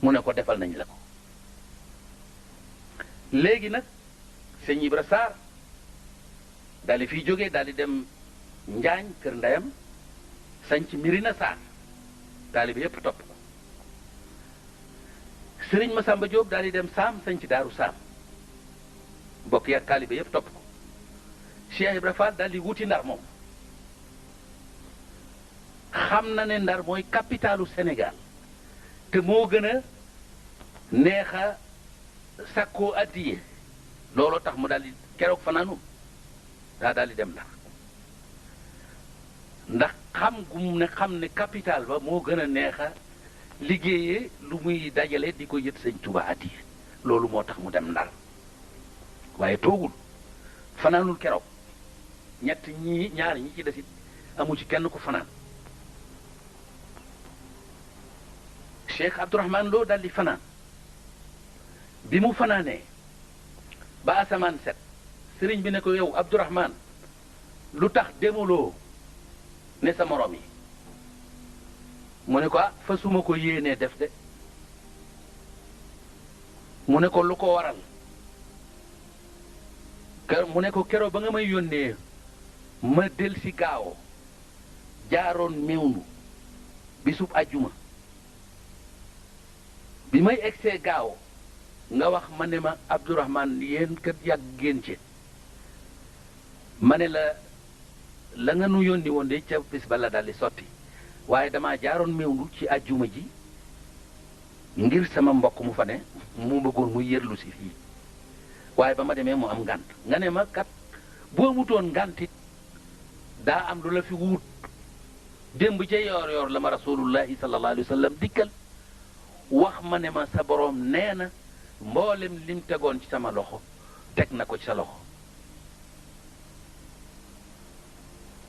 mu ne ko defal nañ la ko léegi nag sëñ Ibra Sarr daal di fiy jógee daal di dem Njaañ kër ndeyam sañc Mirina Sarr taalibe yépp topp ko Serigne Massamba Diop daal di dem Saam sañc Daaru Saam mbokk yi ak taalibe yépp topp ko Cheikh Ibra Fall daal di wuti Ndar moom xam na ne Ndar mooy capitalu Sénégal te moo gën a neex a sakkoo addiye looloo tax mu daal di keroog fanaanum daal di dem ndax xam gu mu ne xam ne capital ba moo gën a neex a liggéeyee lu muy dajale di ko yët sëñ Tuba addiye loolu moo tax mu dem Ndar waaye toogul fanaanul keroog ñaar ñi ci desit amu ci kenn ku fanaan Cheikh Abdourahman Lo daal di fanaan bi mu fanaanee ba asamaan set sëriñ bi ne ko yow Abdourahman lu tax demuloo ne sa morom yi mu ne ko fasuma ko yéenee def de mu ne ko lu ko waral mu ne ko keroog ba nga may yónnee ma del si gaawo jaaroon meewnu bisub ajjuma bi may egsee gaawo nga wax ma ne ma Abdourahman yéen kat yàgg ngeen ci ma ne la nga nu yónni woon de ca bis ba la daal di sotti waaye damaa jaaroon meewnu ci ajjuma ji ngir sama mbokk mu fa ne mu bëggoon muy yërlu si fii waaye ba ma demee mu am ngànt nga ne ma kat boo mutoon ngàntit daa am lu la fi wuut démb ca yoor la ma rasulullahi sallallahu alayhi wa sallam dikkal wax ma ne ma sa boroom nee na mboolem lim tegoon ci sama loxo teg na ko ci sa loxo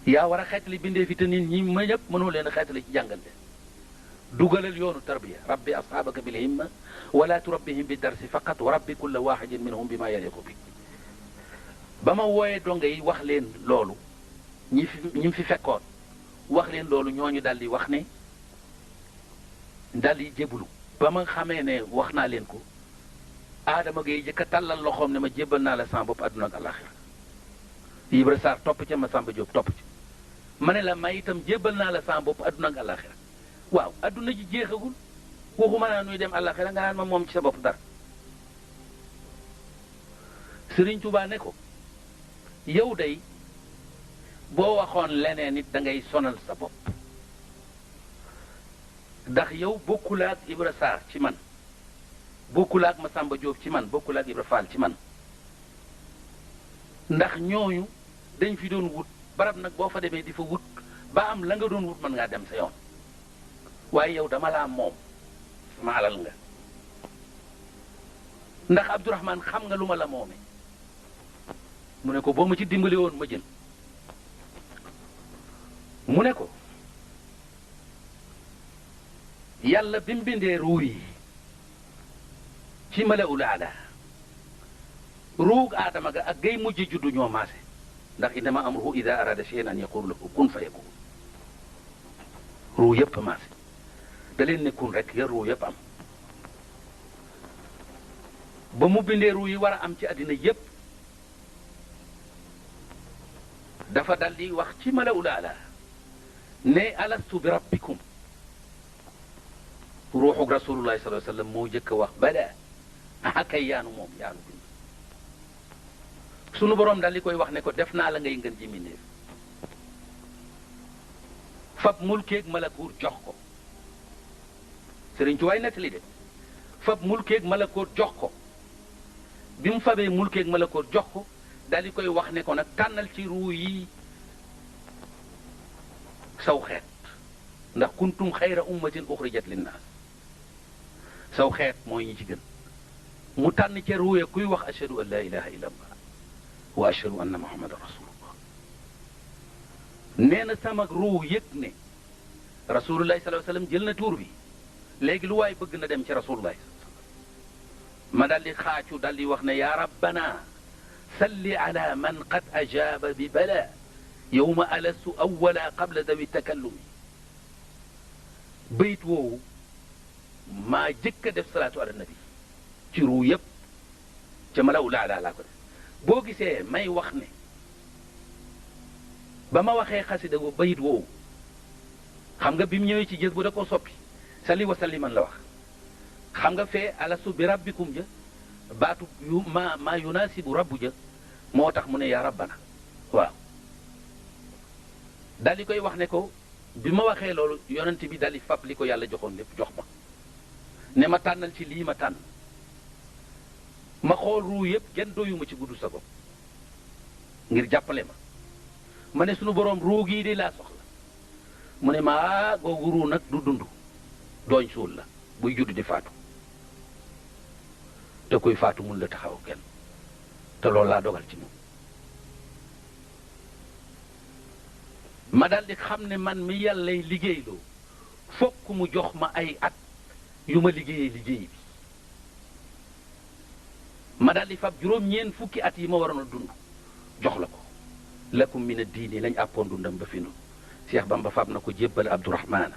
yaa war a xeetali bindee fi te nit ñi ma ñëpp mënoo leen a xeetali ci jàngal leen dugalal yoonu tarbiya rabbi asxaabaka bil himma wala turabbihim bi darsi faqat wa rabbi kulla waxidin minhum bi ma yaliqu bi ba ma wooyee donga yi wax leen loolu ñi fi fekkoon wax leen loolu ñooñu daal di wax ne daal di jébbalu ba ma xamee ne wax naa leen ko aadama gay jëkka tàllal loxoom ne ma jébbal naa la sama bopp àdduna ak àllaaxira Ibra Sarr topp ca Massamba Diop topp ci ma ne la may itam jébbal naa la sama bopp àdduna ak àllaaxira waaw àdduna ji jeexagul waxuma naa nuy dem àllaaxira nga naan ma moom ci sa bopp dara Sëriñ Tuubaa ne ko yow day boo waxoon leneen nit da ngay sonal sa bopp ndax yow bokkul ak Ibra Sarr ci man bokkul ak Massamba Diop ci man bokkul ak Ibra Fall ci man ndax ñooñu dañ fi doon wut barab nag boo fa demee di fa wut ba am la nga doon wut mën ngaa dem sa yoon waaye yow dama laa moom sama alal nga ndax Abdourahman xam nga lu ma la moome mu ne ko boo ma ci dimbali woon ma jël mu ne ko yàlla bi mu bindee ruu yi ci malaul ala ruug aadama ga ak gay mujj juddu ñoo maase ndax innama amruhu ida arada shay'an an yaqulu lahu kun fa yakun ruu yëpp maase da leen nekkun rek ya ruu yëpp am ba mu bindee ruu yi war a am ci àddina yëpp dafa dal di wax ci malaul ala ne alastu bi rabbikum ruuxu rasulullahi sallallahu alayhi wa sallam moo jëkk a wax bala kay yaanu moom yaanu bind sunu boroom daal di koy wax ne ko def naa la ngay ngën ji mbindéef fab mulkeeg malakuur jox ko Sëriñ Tuubaa nettali de fab mulkeeg malakuur jox ko bi mu fabee mulkeeg malakuur jox ko daal di koy wax ne ko nag tànnal ci ruu yi saw xeet ndax kuntum xayra ummatin uxrijat linnaas saw xeet mooy ñi ci gën mu tànn ca ruuye kuy wax ashhadu an la ilaha illa allah wa ashhadu anna muhammadan rasulullah nee na sama ruu yëg ne rasulullahi sallallahu alayhi wasallam jël na tuur bi léegi lu waay bëgg na dem ci rasulullahi ma daal di xaacu daal di wax ne ya rabbana salli ala man qad ajaaba bi bala yowma alastu awwala qabla dawi takallumi bayit woowu maa jëkk a def salaatu ala nabi ci ruu yëpp ca malaw laa ko def boo gisee may wax ne ba ma waxee xasida wo bayit woowu xam nga bi mu ñëwee ci jës bu da koo soppi salli wa salliman la wax xam nga fee alastu bi rabbikum ja baatu yu ma yunaasibu rabbu ja moo tax mu ne yaa rabbana waaw daal di koy wax ne ko bi ma waxee loolu yonent bi daal di fab li ko yàlla joxoon lépp jox ma ne ma tànnal ci lii ma tànn ma xool ruu yëpp genn doyuma ci gudd sa bopp ngir jàppale ma ne sunu boroom ruu gii di laa soxla mu ne ma googu ruu nag du dund dooñ suul la buy judd di faatu te kuy faatu mun la taxaw kenn te loolu laa dogal ci moom ma daldi xam ne man mi yàllay liggéeyloo fokk mu jox ma ay at yu ma liggéeyee liggéey bi ma daldi fab juróom-ñeent fukki at yi ma waroon a dund jox la ko lakum mina diini lañ àppoon dundam ba fi nu Cheikh Bamba fab na ko jébbal Abdourahmana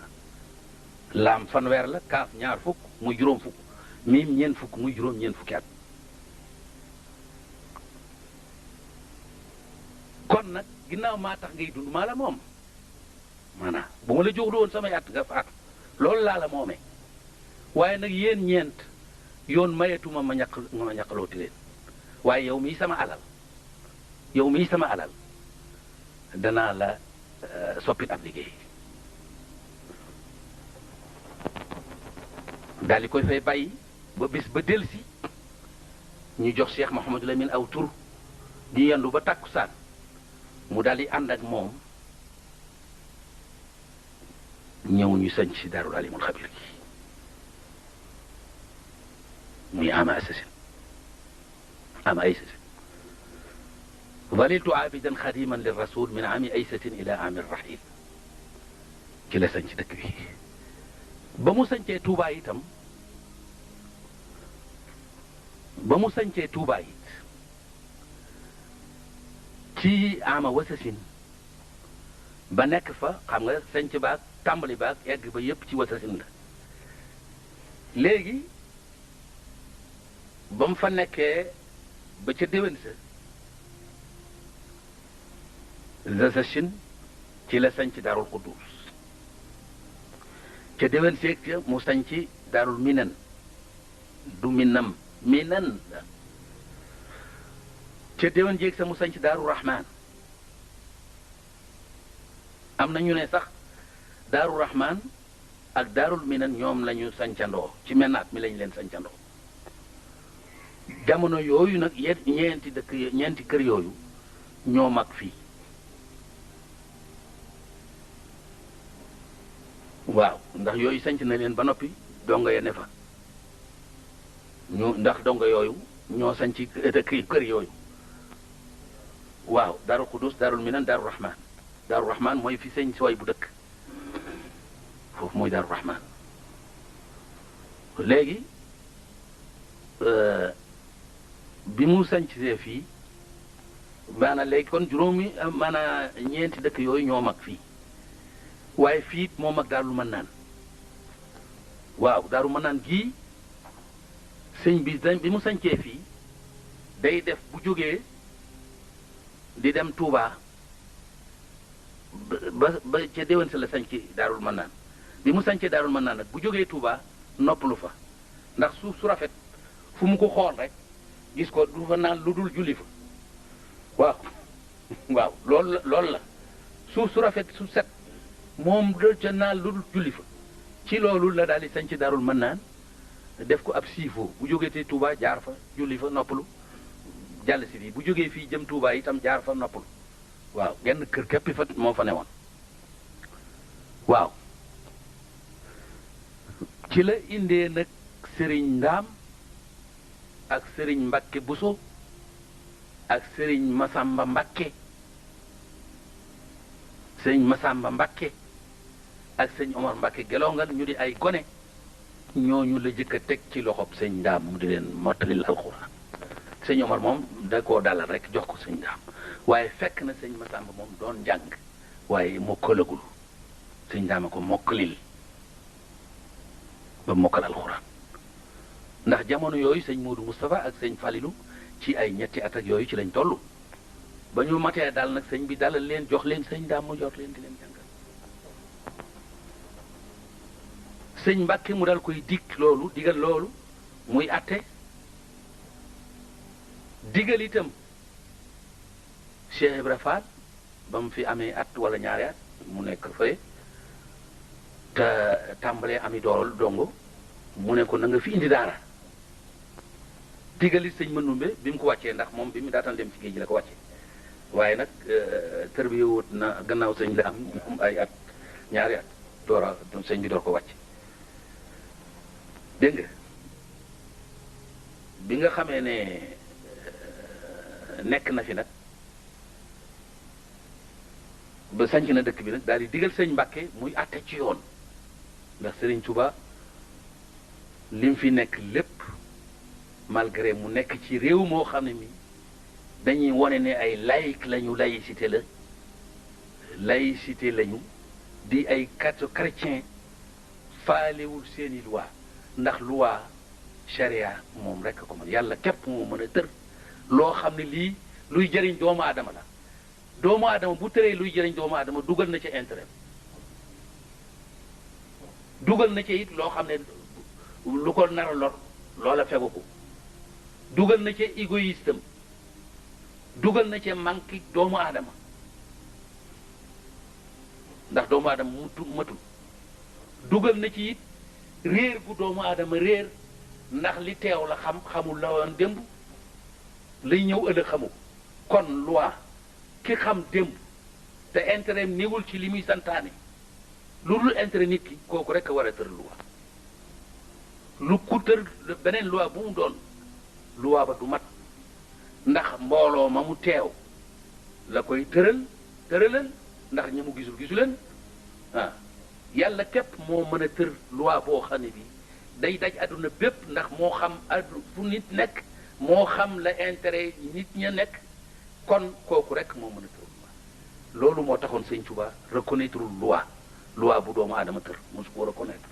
laam fanweer la kaaf ñaar fukk muy juróom fukk miim ñeent fukk muy juróom-ñeent fukki at kon nag ginnaaw maa tax ngay dund maa la moom maanaam bu ma la joxlu woon samay at nga faatu loolu laa la moomee waaye nag yéen ñeent yoon mayetuma ma ñaqalooti leen waaye yow mii sama alal danaa la soppit ab liggéey daal di koy fay bàyyi ba bis ba delsi ñu jox Cheikh Mouhamadou Lamine aw tur di yendu ba tàkkusaan mu daal di ànd ak moom ñëw ñu sañ ci daarul alimul xabir gi muy ama assasin ظللت عابدا خديما للرسول من عام أيسة إلى عام الرحيل ci la sañ ci dëkk bi ba mu sañcee Tuubaa itam it ci ama wasasin ba nekk fa xam nga sañc baag tàmbali baag egg ba yépp ci wasasin la léegi ba mu fa nekkee ba ca déwén sa zasachin ci la sañc daarul quddus ca déwén seeg ca mu sañc daarul minan du minam minan ca déwén jéeg sa mu sañc daarul rahman am na ñu ne sax daarul rahman ak daarul minan ñoom lañu sañcandoo ci mennaat mi lañ leen sañcandoo jamono yooyu nag ñeenti kër yooyu ñoo mag fii waaw ndax yooyu sanc na leen ba noppi dongo ya ne fa ndax dongo yooyu ñoo sanc kër yooyu waaw daarul xudus daarul minan daarul rahman mooy fi sëñ sooy bu dëkk foofu mooy daarul rahman léegi bi mu sañcsee fii maanaam léegi kon juróomi maanaam ñeenti dëkk yooyu ñoo mag fii waaye fii moo mag daarul mën naan waaw daaru mën naan gii sëñ bi mu sañcee fii day def bu jógee di dem Touba ba ca déwén sa la sañc daarul mën naan bi mu sañcee daarul mën naan nag bu jógee Touba noppalu fa ndax suuf su rafet fu mu ko xool rek gis ko du fa naan lu dul julli fa waaw loolu la suuf su rafet su set moom dal ca naan lu dul julli fa ci loolu la daal di sañ ci daarul mën naan def ko ab siifoo bu jógee te Touba jaar fa julli fa noppalu jàll si fii bu jógee fii jëm Touba itam jaar fa noppalu waaw genn kër képpi fa moo fa newoon waaw ci la indee nag sëriñ Ndaam ak sëriñ Mbakke Buso ak sëriñ Masamba Mbakke ak sëñ Omar Mbakke gelongal ñu di ay gone ñooñu la jëkk a teg ci loxob sëñ Ndaam mu di leen mottalil alxuraan sëñ Omar moom da koo dalal rek jox ko sëñ Ndaam waaye fekk na sëñ Masamba moom doon jàng waaye mokkalagul sëñ Ndaam a ko mokkalil ba mokkal alxuraan ndax jamono yooyu sëñ Modou Moustapha ak sëñ Falilou ci ay ñetti at ak yooyu ci lañ toll ba ñu matee daal nag sëñ bi dalal leen jox leen sëñ daam mu jox leen di leen jàngal sëñ Mbàkke mu dal koy dikk loolu digal loolu muy atte digal itam Cheikh Ibra Fall ba mu fi amee at wala ñaari at mu nekk fay te tàmbalee ami dool dongo mu ne ko na nga fi indi daara digali sëñ Manumbe bi mu ko wàccee ndax moom bi mu daataan dem ci géej gi la ko wàccee waaye nag tërbiye wut na gannaaw sëñ la am ay at ñaari at doora sëñ bi door ko wàcc dégg nga bi nga xamee ne nekk na fi nag ba sanc na dëkk bi nag daal di digal sëñ Mbàkke muy àtte ci yoon ndax Serigne Touba lim fi nekk lépp malgré mu nekk ci réew moo xam ne mi dañuy wone ne ay laïc lañu laïcité lañu di ay chrétien faalewul seeni loi ndax loi charia moom rekk ko mën yàlla képp moo mën a tër loo xam ne lii luy jëriñ doomu aadama la doomu aadama bu tëree luy jëriñ doomu aadama dugal na ca intérêt dugal na ca it loo xam ne lu ko nar a lor loola fegu ko dugal na ca égoïste am dugal na ca manque doomu aadama ndax doomu aadama matul dugal na ci it réer gu doomu aadama réer ndax li teew la xamul la woon démb lay ñëw ëllëg xamu kon loi ki xam démb te intérêt niwul ci li muy santaane lu dul intérêt nit ki kooku rek a war a tër loi lu ku tër beneen loi bu mu doon loi ba du mat ndax mbooloo ma mu teew la koy tëralal ndax ña mu gisul leen ah yàlla képp moo mën a tër loi boo xam ne bi day daj àdduna bépp ndax moo xam addu fu nit nekk moo xam la intérêt nit ña nekk kon kooku rek moo mën a tër loi loolu moo taxoon sëñ Touba reconnaître loi bu doomu aadama tër mosu ko reconnaître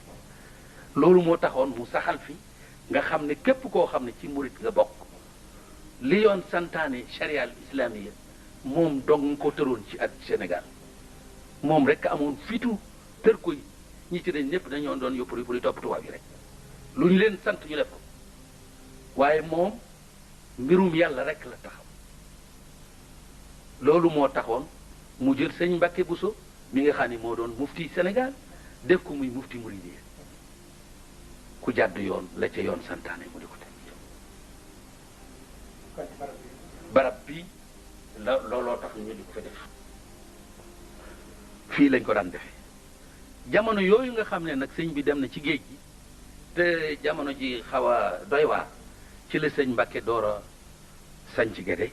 loolu moo taxoon mu saxal fi nga xam ne képp koo xam ne ci murit nga bokk li yoon santaane charia islamiya moom dong nga ko tëroon ci at Sénégal moom rek amoon fitu tër ko yi ñi ci dañ ñëpp dañoo doon yóppari pour topp tubaab yi rek lu ñu leen sant ñu def ko waaye moom mbirum yàlla rek la taxaw loolu moo taxoon mu jël sëñ Mbàkke Buso mi nga xam ne moo doon mufti Sénégal def ko muy mufti Mouride ku jàdd yoon la ca yoon santaane mu di ko teg barab bi looloo tax ñu di ko fa def fii lañ ko daan defee jamono yooyu nga xam ne nag sëñ bi dem na ci géej gi te jamono ji xaw a doy waar ci la sëñ Mbàkke door a sañc Gédé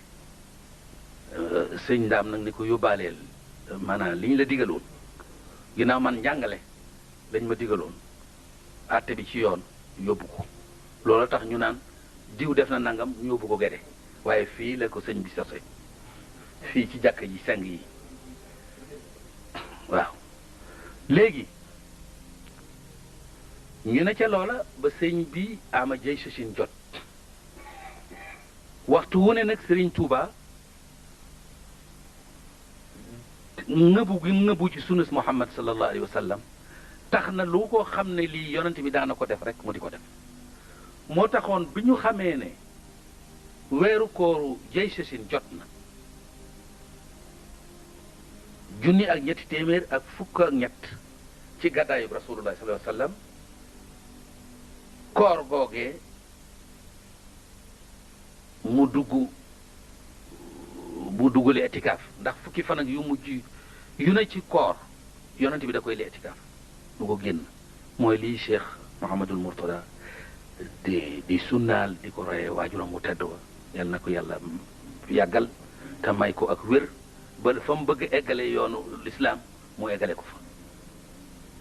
sëñ Ndaam nag ni ko yóbbaaleel maanaam li ñu la digaloon ginnaaw man njàngale lañ ma digaloon àtte bi ci yoon yóbbu ko loolu tax ñu naan diw def na nangam ñu yóbbu ko Gédé waaye fii la ko sëñ bi sose fii ci jàkk ji seng yi waaw léegi ñu ne ca loola ba sëñ bi ama jëy sësin jot waxtu wu ne nag Serigne Touba ngëbu gi ngëbu ci sunnas Muhammad sallallahu alayhi wa sallam tax na lu ko xam ne lii yonent bi daana ko def rek mu di ko def moo taxoon bi ñu xamee ne weeru kooru jëy sësin jot na junni ak ñetti téeméer ak fukk ak ñett ci gàddaayu rasulullah sallallahu alayhi wa sallam koor googee mu dugg li etikaaf ndax fukki fan ak yu mujj yu ne ci koor yonent bi da koy li etikaaf du ko génn mooy lii Cheikh Mouhamadul Mourtada di sunnaal di ko royee waajuram mu tedd wa yal na ko yàlla yàggal te may ko ak wér ba fa mu bëgg eggale yoonu lislaam mu eggale ko fa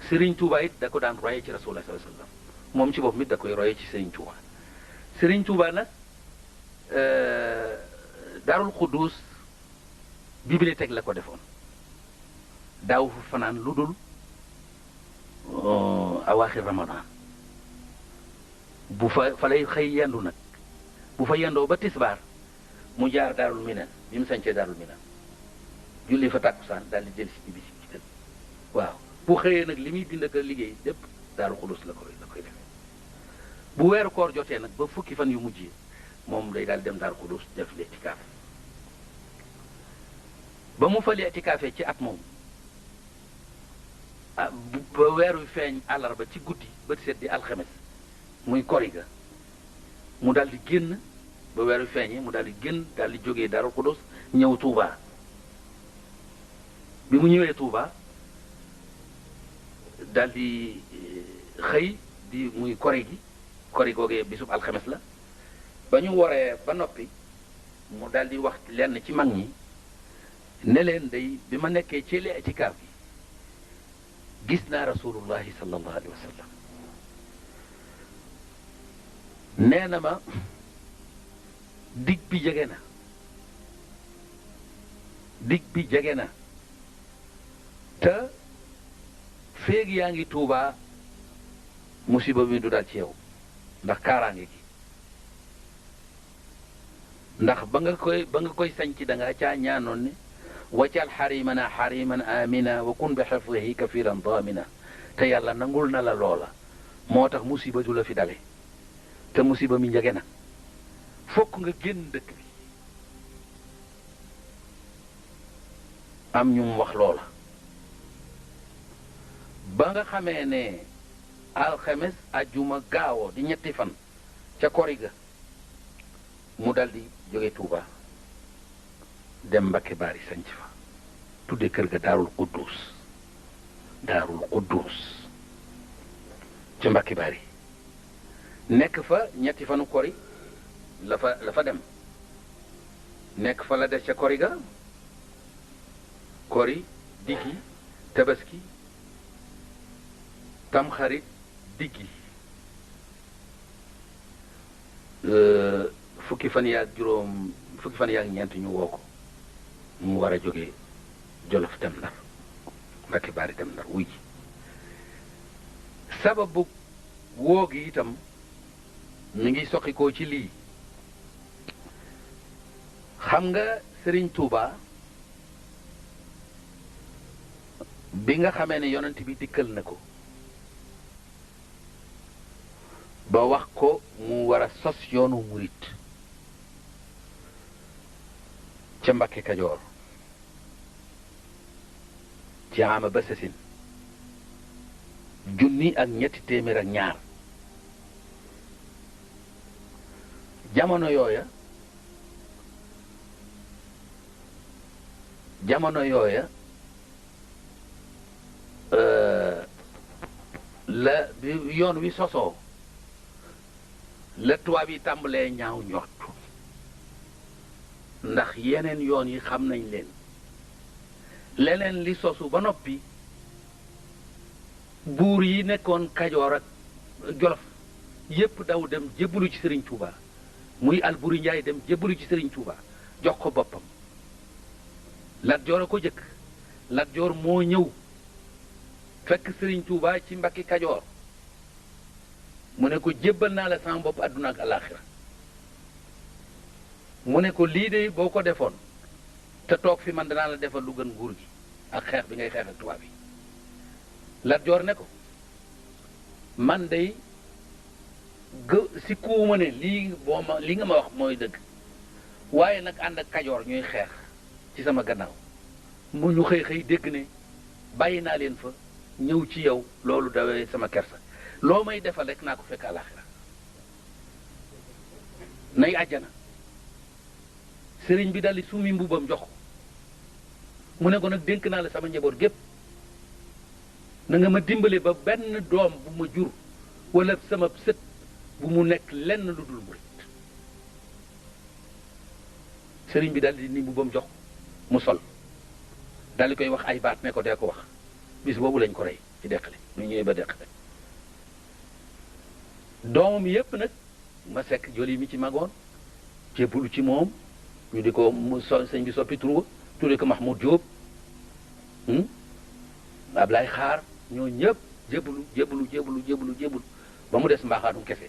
Serigne Touba it da ko daan royee ci rasulullah sallallahu alayhi wasallam moom ci boppam it da koy royee ci Serigne Touba Serigne Touba nag Daarul Xuddus bibliothèque la ko defoon daaw fa fanaan lu dul awaaxir Ramadan bu fa lay xëy yendu nag bu fa yendoo ba tisbaar mu jaar daarul minan bi mu sañcee daarul minan julli fa tàkkusaan daal di jël si ci bisi ci tëdd waaw bu xëyee nag li muy bind ak liggéey lépp daaru xulus la koy defee bu weeru koor jotee nag ba fukki fan yu mujj yi moom day daal dem daaru xulus def l'itikaaf ba mu fa l'itikaafee ci at moom ba weeru feeñ àllarba ci guddi ba set di alxames muy koriga mu daal di génn ba weeru feeñee mu daal di génn daal di jógee daaru xulus ñëw Touba bi mu ñëwee Touba daal di xëy di muy kori googee bisub alxames la ba ñu waree ba noppi mu daal di wax lenn ci mag ñi ne leen day bi ma nekkee ci li itikaaf bi gis naa rasulullahi sallallahu alayhi wa sallam nee na ma dig bi jege na te féeg yaa ngi Tuubaa musiba mi du dal ci yow ndax kaaraange gi ndax ba nga koy sañci da nga caa ñaanoon ne waccal xarimana xariman amina wa kun bi xifdihi kafiran damina te yàlla nangul na la loola moo tax musiba du la fi dale te musiba mi njege na fokk nga génn dëkk bi am ñu mu wax loola ba nga xamee ne alxames ajjuma gaawoo di ñetti fan ca koriga mu daldi jóge Tuuba dem Mbakke Baari sanc fa tudde kër ga daarul quddus ca Mbakke Baari nekk fa ñetti fanu kori la fa dem nekk fa la des ca kori ga kori diggi tabaski tamxarit diggi fukki fan yaag ñeent ñu woo ko mu war a jóge Jolof dem Ndar Mbakke Baari dem Ndar wuy ji sababu woo gi itam mi ngi soqikoo ci lii xam nga Serigne Touba bi nga xamee ne yonent bi dikkal na ko ba wax ko mu war a sos yoonu murit ca Mbakke Kajoor ci ama ba sasin 1,200 jamono yooya la bi yoon wi sosoo la tubaab yi tàmbalee ñaaw njort ndax yeneen yoon yi xam nañ leen leneen li sosu ba noppi buur yi nekkoon Kajoor ak Jolof yépp daw dem jébbalu ci Serigne Touba muy Alburi Njaay dem jébbalu ci Serigne Touba jox ko boppam Lat Joor a ko jëkk Lat Joor moo ñëw fekk Serigne Touba ci Mbakki Kajoor mu ne ko jébbal naa la sama bopp àdduna ak alaaxira mu ne ko lii de boo ko defoon te toog fi man danaa la defal lu gën nguur gi ak xeex bi ngay xeex ak tubaab yi Lat Joor ne ko man day si kuuma ne lii nga ma wax mooy dëgg waaye nag ànd ak Kajoor ñuy xeex ci sama gannaaw mu ñu xëy dégg ne bàyyi naa leen fa ñëw ci yow loolu dawee sama kersa loo may defal rek naa ko fekk àlaxira nay àjjana sëriñ bi daldi sumi mbubam jox ko mu ne ko nag dénk naa la sama njaboot gépp na nga ma dimbale ba benn doom bu ma jur wala sama sët bu mu nekk lenn lu dul murit sëriñ bi daldi ni mbubam jox ko mu sol daldi koy wax ay baat ne ko dee ko wax bis boobu lañ ko rey ci deqale ñu ñëwee ba deqale doomam yépp nag ma sekk joli mi ci magoon jébbalu ci moom ñu di ko mu sëñ bi soppi tur tudde ko Mahmoud Diop Ablaye Xaar ñoo ñëpp jébbalu ba mu des mbaaxaatum kese